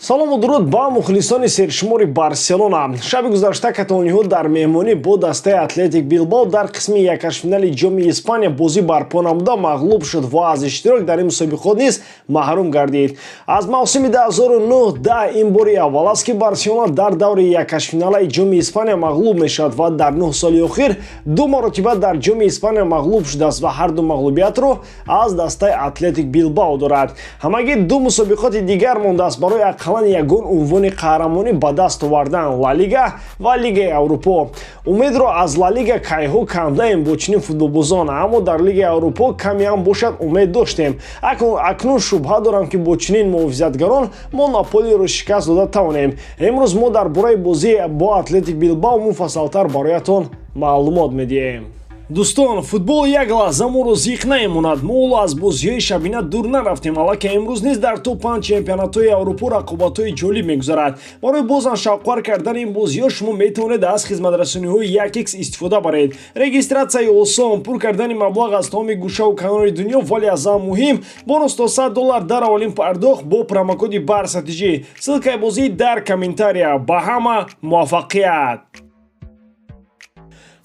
Салому дуруд ба мухлисони сершумори Барселона. Шаби гузашта каталониҳо дар меҳмонӣ бо дастаи Атлетик Билбао дар қисми якҳаштфинали Ҷоми Испания бозӣ барпо намуда, мағлуб шуд ва аз иштирок дар ин мусобиқот низ маҳрум гардид. Аз мавсими 2009 ин бори аввал аст, ки Барселона дар даври якҳаштфиналаи Ҷоми Испания мағлуб мешавад ва дар 9 соли охир ду маротиба дар Ҷоми Испания мағлуб шудааст ва ҳарду мағлубиятро аз дастаи Атлетик Билбао дорад. Ҳамагӣ ду мусобиқоти дигар мондааст барои ақаллан ягон унвони қаҳрамонӣ ба даст овардан: Ла Лига ва Лигаи Аврупо. Умедро аз Ла Лига кайҳо кандаем бо чунин футболбозон, аммо дар Лигаи Аврупо каме ҳам бошад, умед доштем. Акнун шубҳа дорам, ки бо чунин муҳофизатгарон мо Наполиро шикаст дода тавонем. Имрӯз мо дар бораи бозӣ бо Атлетик Билбао муфассалтар бароятон маълумот медиҳем. Дӯстон, футбол як лаҳза моро зиқ намемонад. Мо ҳоло аз бозиҳои шабина дур нарафтем. Аллакай имрӯз низ дар топ 5 чемпионатҳои Аврупо рақобатҳои ҷолиб мегузарад. Барои бозам шавқвар кардани ин бозиҳо шумо метавонед аз хизматрасониҳои 1x истифода баред. Регистратсияи осон, пур кардани маблағ аз тамоми гӯшаву канори дунё, вале аз ҳама муҳим, бонус то 100 доллар дар аввалин пардохт бо промокоди БАРСАТЖ. Ссылкаи бозӣ дар комментария. Ба ҳама муваффақият!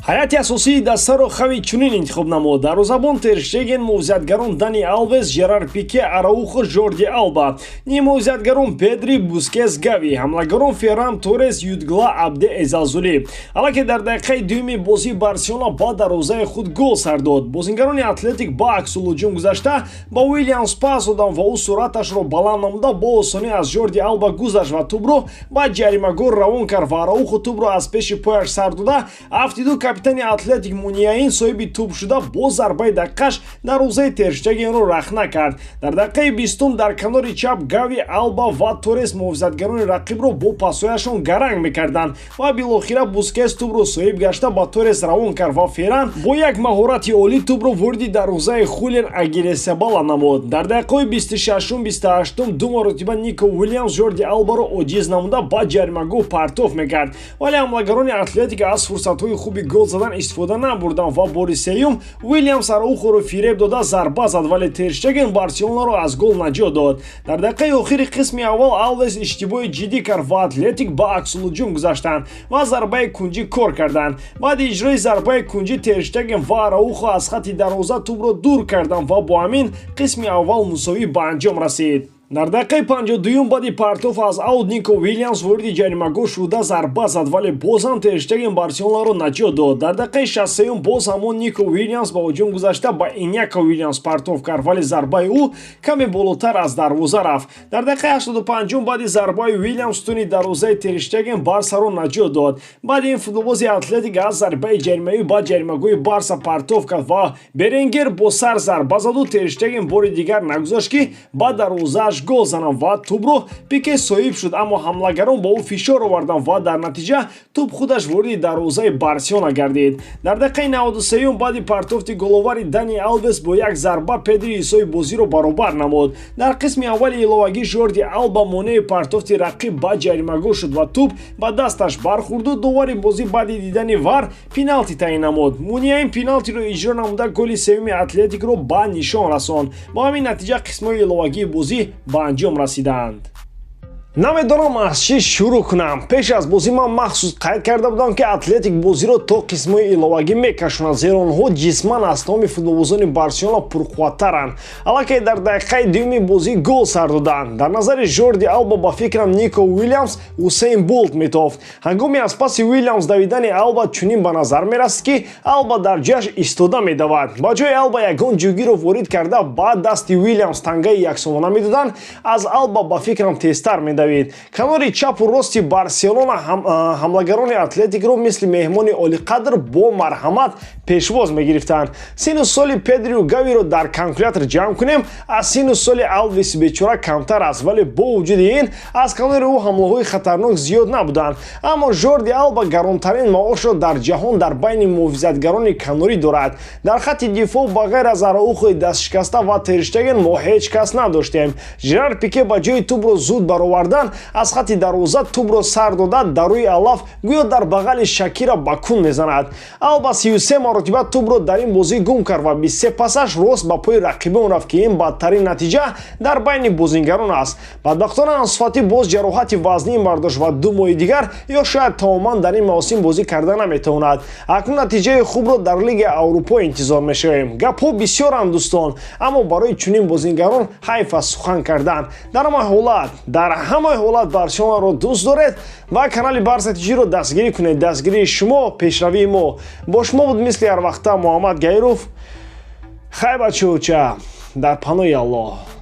Ҳайати асосии дастаро Хави чунин интихоб намуд: дарвозабон Терштеген, муҳофизатгарон Дани Алвес, Жерар Пике, Араухо, Жорди Алба, ниммуҳофизатгарон Педри, Бускес, Гави, ҳамлагарон Ферран Торес, Jutgla, Абде Эзалзули. Аллакай дар дақиқаи дуюми бозӣ Барселона ба дарвозаи худ гол сар дод. Бозингарони Атлетик ба аксулҳуҷум гузашта, ба Уилямс пас доданд ва ӯ суръаташро баланд намуда, бо осонӣ аз Жорди Алба гузашт ва тӯбро ба ҷаримагоҳ равон кард ва Араухо тӯбро аз пеши пояш сар дода афтиду капитани Атлетик Муниаин соҳиби тӯб шуда, бо зарбаи дақиқаш дарвозаи Терштегенро рахна кард. Дар дақиқаи 20-ум дар канори чап Гави, Алба ва Торес муҳофизатгарони рақибро бо пасҳояшон гаранг мекарданд ва билохира Бускес тӯбро соҳиб гашта, ба Торес равон кард ва Ферран бо як маҳорати олӣ тӯбро вориди дарвозаи Хулиан Агиресабала намуд. Дар дақиқаҳои 26-ум, 28-ум ду маротиба Нико Уилямс Жорди Албаро оҷиз намуда, ба ҷаримагоҳ партоф мекард, вале ҳамлагарони Атлетик аз фурсатҳои хуби гол задан истифода набурданд ва бори сеюм Уилямс Араухоро фиреб дода, зарба зад, вале Терштеген Барселонаро аз гол наҷот дод. Дар дақиқаи охири қисми аввал Алвес иштибоҳи ҷиддӣ кард ва Атлетик ба аксулҳуҷум гузаштанд ва зарбаи кунҷӣ кор карданд. Баъди иҷрои зарбаи кунҷӣ Терштеген ва Араухо аз хатти дарвоза тӯбро дур карданд ва бо ҳамин қисми аввал мусовӣ ба анҷом расид. Дар дақиқаи 52-юм баъди партоф аз аут Нико Уилямс вориди ҷаримагоҳ шуда, зарба зад, вале боз ҳам Терштеген Барселонаро наҷот дод. Дар дақиқаи 63-юм боз ҳамон Нико Уилямс ба ҳуҷум гузашта, ба Иняко Уилямс партоф кард, вале зарбаи ӯ каме болотар аз дарвоза рафт. Дар дақиқаи 85-ум баъди зарбаи Уилямс сутуни дарвозаи Терштеген Барсаро наҷот дод. Баъди ин футболбози Атлетик аз зарбаи ҷаримавӣ ба ҷаримагоҳи Барса партоф кард ва Беренгер бо сар зарба заду Терштеген бори дигар нагузошт, ки ба дарвозааш гол зананд ва тӯбро Пике соҳиб шуд, аммо ҳамлагарон ба ӯ фишор оварданд ва дар натиҷа тӯб худаш вориди дарвозаи Барселона гардид. Дар дақиқаи 93-юм баъди партофти головари Дани Алвес бо як зарба Педри ҳисоби бозиро баробар намуд. Дар қисми аввали иловагӣ Жорди Алба монеи партофти рақиб ба ҷаримагоҳ шуд ва тӯб ба дасташ бархӯрду довари бозӣ баъди дидани ВАР пеналти таъин намуд. Муниаин пеналтиро иҷро намуда, голи сеюми Атлетикро ба нишон расонд. Бо ҳамин натиҷа қисмҳои иловагии бозӣ ба анҷом расиданд. Намедонам, аз чӣ шурӯъ кунам. Пеш аз бозӣ ман махсус қайд карда будам, ки Атлетик бозиро то қисмҳои иловагӣ мекашонад, зеро онҳо ҷисман аз тамоми футболбозони Барселона пурқувваттаранд. Аллакай дар дақиқаи дуюми бозӣ гол сар доданд. Дар назари Жорди Алба, ба фикрам, Нико Уилямс Усейн Болт метофт. Ҳангоми аз паси Уилямс давидани Алба чунин ба назар мерасид, ки Алба дар ҷояш истода медавад. Ба ҷои Алба ягон ҷугиро ворид карда, ба дасти Уилямс тангаи яксомона медоданд, аз Алба, ба фикрам, тезтар медавид. Канори чапу рости Барселона ҳамлагарони Атлетикро мисли меҳмони олиқадр бо марҳамат пешвоз мегирифтанд. Сину соли Педрию Гавиро дар калкулятор ҷамъ кунем, аз сину соли Алвеси бечора камтар аст, вале бо вуҷуди ин аз канори ӯ ҳамлаҳои хатарнок зиёд набуданд. Аммо Жорди Алба гаронтарин маошро дар ҷаҳон дар байни муҳофизатгарони канорӣ дорад. Дар хатти дифоъ ба ғайр аз Араухои дастшикаста ва Терштеген мо ҳеҷ кас надоштем. Жерар Пике ба ҷои тӯбро зуд баровардан кардан аз хати дарвоза тӯбро сар дода, дар рӯи алаф гӯё дар бағали Шакира ба кун мезанад. Алба 33 маротиба тӯбро дар ин бозӣ гум кард ва 23 пасаш рост ба пои рақибон рафт, ки ин бадтарин натиҷа дар байни бозингарон аст. Бадбахтона, Ансу Фати боз ҷароҳати вазнин бардошт ва 2 моҳи дигар ё шояд тамоман дар ин мавсим бозӣ карда наметавонад. Акнун натиҷаи хубро дар Лигаи Аврупо интизор мешавем. Гапҳо бисёранд, дӯстон, аммо барои чунин бозингарон ҳайф аст сухан кардан. Дар ҳамаи ҳолат Барселонаро дӯст доред ва канали Барса ТЖро дастгирӣ кунед. Дастгирии шумо пешравии мо. Бо шумо буд мисли ҳарвақта Муҳаммад Гаиров. Хай, бачаоча, дар паноҳи Аллоҳ.